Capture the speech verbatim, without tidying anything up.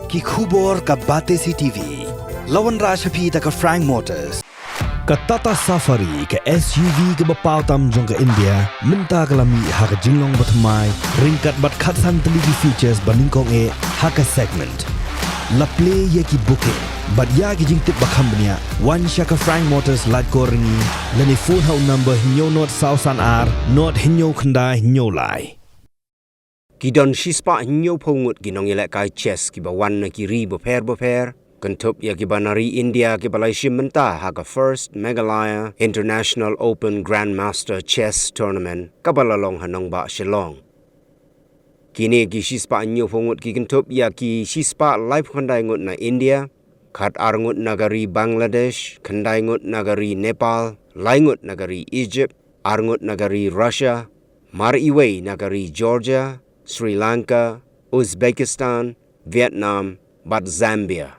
Ki khubor ka Batesi T V. La wanrah sha phi da ka Frank Motors. Ka Tata Safari, ka S U V kaba paw tam jong ka India, mynta ka la mih ha ka jinglong bathymmai, ryngkat bad khatsan tylli ki features ba nyngkong eh ha ka segment. La plie ïa ki booking bad ïa ki jingtip ba kham bniah, wan sha ka Frank Motors Laitkor Ryngi, lane phone ha u number hynñiew nod saw san ar nod hynñiew khyndai hynñiew lai. Ki don shispah hynñiewphew ngut ki nongïalehkai chess kiba wan na ki ri bapher bapher, kynthup ïa kiba na ri India kiba la shim bynta ha ka First Meghalaya International Open Grandmaster Chess Tournament kaba la long ha nongbah Shillong. Kine ki shispah hynñiewphew ngut ki kynthup ïa ki shispah laiphew khyndai ngut na India, khatar ngut na ka ri Bangladesh, khyndai ngut na ka ri Nepal, lai ngut na ka ri Egypt, ar ngut na ka ri Russia, mar iwei na ka ri Georgia, Sri Lanka, Uzbekistan, Vietnam bad Zambia.